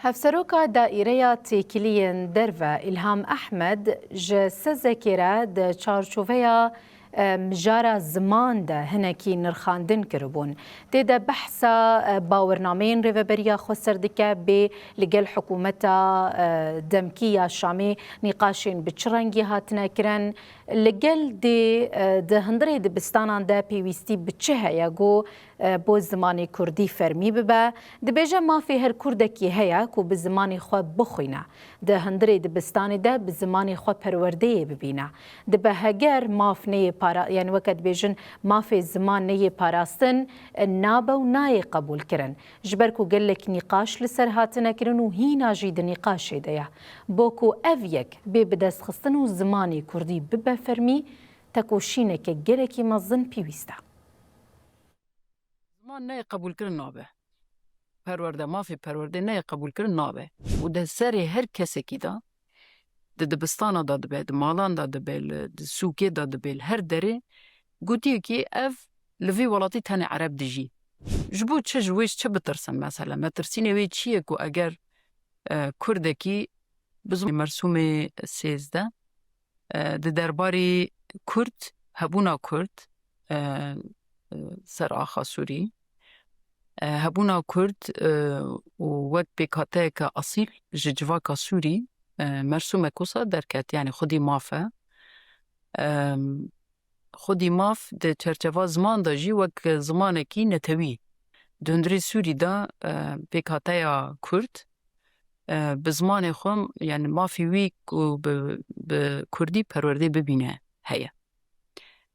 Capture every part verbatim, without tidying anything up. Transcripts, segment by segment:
Hevseroka Daîreya Têkiliyên Derve Îlham Ehmed ji Sezekê re di çarçoveya, e, mijara ziman de hinekî nirxandin kiribûn. Tê de behsa, e, bawernameyên Rêveberiya Xweser dike, bê li gel hikûmeta, e, demkî ya Şamê nîqaşên bi çi rengî hatine kirin, li gel dê, e, di hundirê dibistanan de pêwîstî bi çi heye ku e, bo zimanê kurdî fermî bibe. Dibêje mafê her kurdekî heye ku bi zimanê xwe bixwîne. Di hundirê dibistanê de bi zimanê xwe perwerdeyê bibîne. Dibe heger maf neyê para-, yanî weke dibêjin mafê ziman neyê parastin, e, nabe û nayê qebûlkirin. Ji ber ku gelek nîqaş li ser hatine kirin û hîna jî di nîqaşê de ye. Bo ku ev yek bê bidestxistin û zimanê kurdî bibe fermî, tekoşîneke gelekî mezin pêwîst e. Ziman neyê qebûlkirin nabe. Perwerde, mafê perwerdê neyê qebûlkirin nabe. Û di serê her kesekî de, di dibistana de dibe, di malan de dibe, li, di sûkê de dibe, li her derê, gotiyekî ev li vî welatî tenê Ereb dijî. Ji bo çi, ji wê çi bitirsin mesela? Metirsînê wê çi ye ku eger, e, Kurdekî bi zimanê mersûmê sêzdeh, e, di derbarê Kurd, hebûna Kurd, e, e, ser axa Sûrî, e, hebûna Kurd, e, û wek pêkhateyeke esîl ji civaka Sûrî, e, mersûmek wisa derket, yanî xwedî maf e. Em, xwedî maf di çerçeva ziman de jî wek zimanekî netewî di hundirê Sûrî de, e, pêkhateya Kurd, e, bi zimanê xwe, yanî mafê wî ku bi, bi kurdî perwerdê bibîne heye.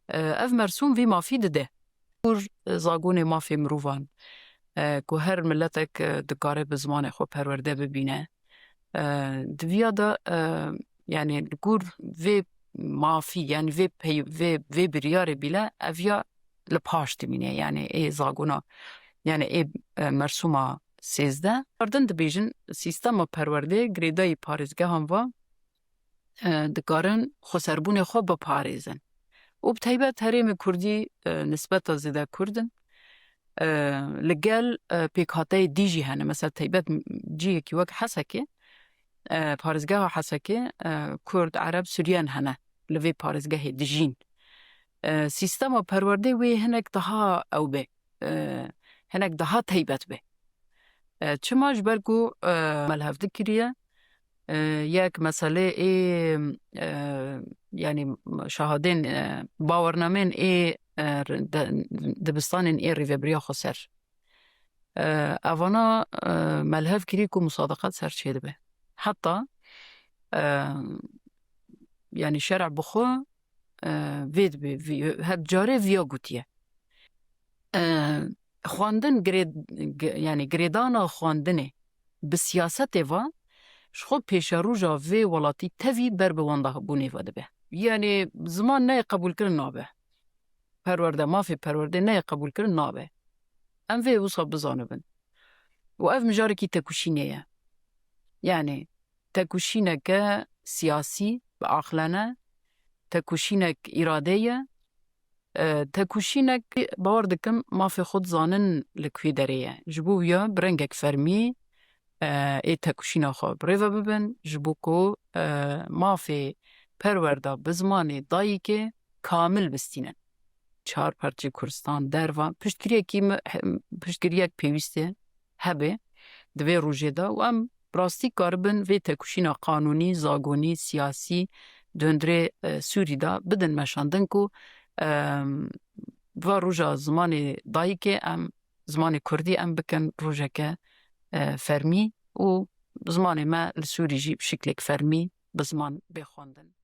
E, ev mersûm vî mafî dide. Kur, e, zagonê mafê mirovan, e, ku her miletek, e, dikare bi zimanê xwe perwerde bibîne. E, di viya de, e, yanî li gor vê mafî, yanî vê pey-, vê, vê biryarê bîle ev ya li paş dimîne, yanî ê zagona, yanî ê, e, mersûma sêzdeh. Ardin dibêjin, sîstema perwerdê girêdayî parêzgehan va, e, dikarin xweserbûnê xwe biparêzin. Û bi taybet herêmê Kurdî, e, nisbeta zêde Kurd in. E, li gel, e, pêkhateyê dî jî hene. Mesela taybet m-, cihekî wek Hesekê, e, parêzgeha Hesekê, e, Kurd, Ereb, Suryen hene. Li vê parêzgehê dijîn. E, sîstema perwerdê wê hinek daha ew be. E, hinek daha taybet be. E, çima? Ji ber ku, e, melhev dikiriye, e, yek meselê ê, e, yanî şahadên, e, bawernamên ê, e, de-, dibistanên ê Rêveberiya Xweser. E, evana, e, melhev kirî ku musadeqat ser çê dibe. Heta, e, yanî şer'a bi xwe, e, vê dibe, vî-, her carê viya gotiye. E, xwendin girê-, gi-, yanî girêdana xwendinê bi siyasetê ve ji xwe pêşeroja vê welatî tevî ber bi wendabûnê ve dibe. Yanî ziman neyê qebûlkirin nabe. Perwerde, mafê perwerdê neyê qebûlkirin nabe. Em vê wisa bizanibin. Û ev mijarekî tekoşînê ye. Yanî tekoşîneke siyasî, bi aqlane, tekoşînek îrade ye. E, tekoşînek, bawer dikim mafê xwe dizanin li ku derê ye. Ji bo wiya bi rengek fermî, e, ê tekoşîna xwe bi rê ve bibin, ji bo ku, e, mafê perwerda bi zimanê dayikê kamil bistînin. Çar parçeyê Kurdistan, derva, piştgiriyekî me-, he-, piştgiriyek pêwîst e hebe di vê rojê de û em bi rastî karibin vê tekoşîna qanûnî, zagonî, siyasî di hundirê, e, Sûrî de bidin meşandin ku, e, va roja zimanê dayikê em, zimanê kurdî em bikin rojeke, e, fermî û zimanê me li Sûrî jî bi şiklek fermî bi ziman bê xwendin.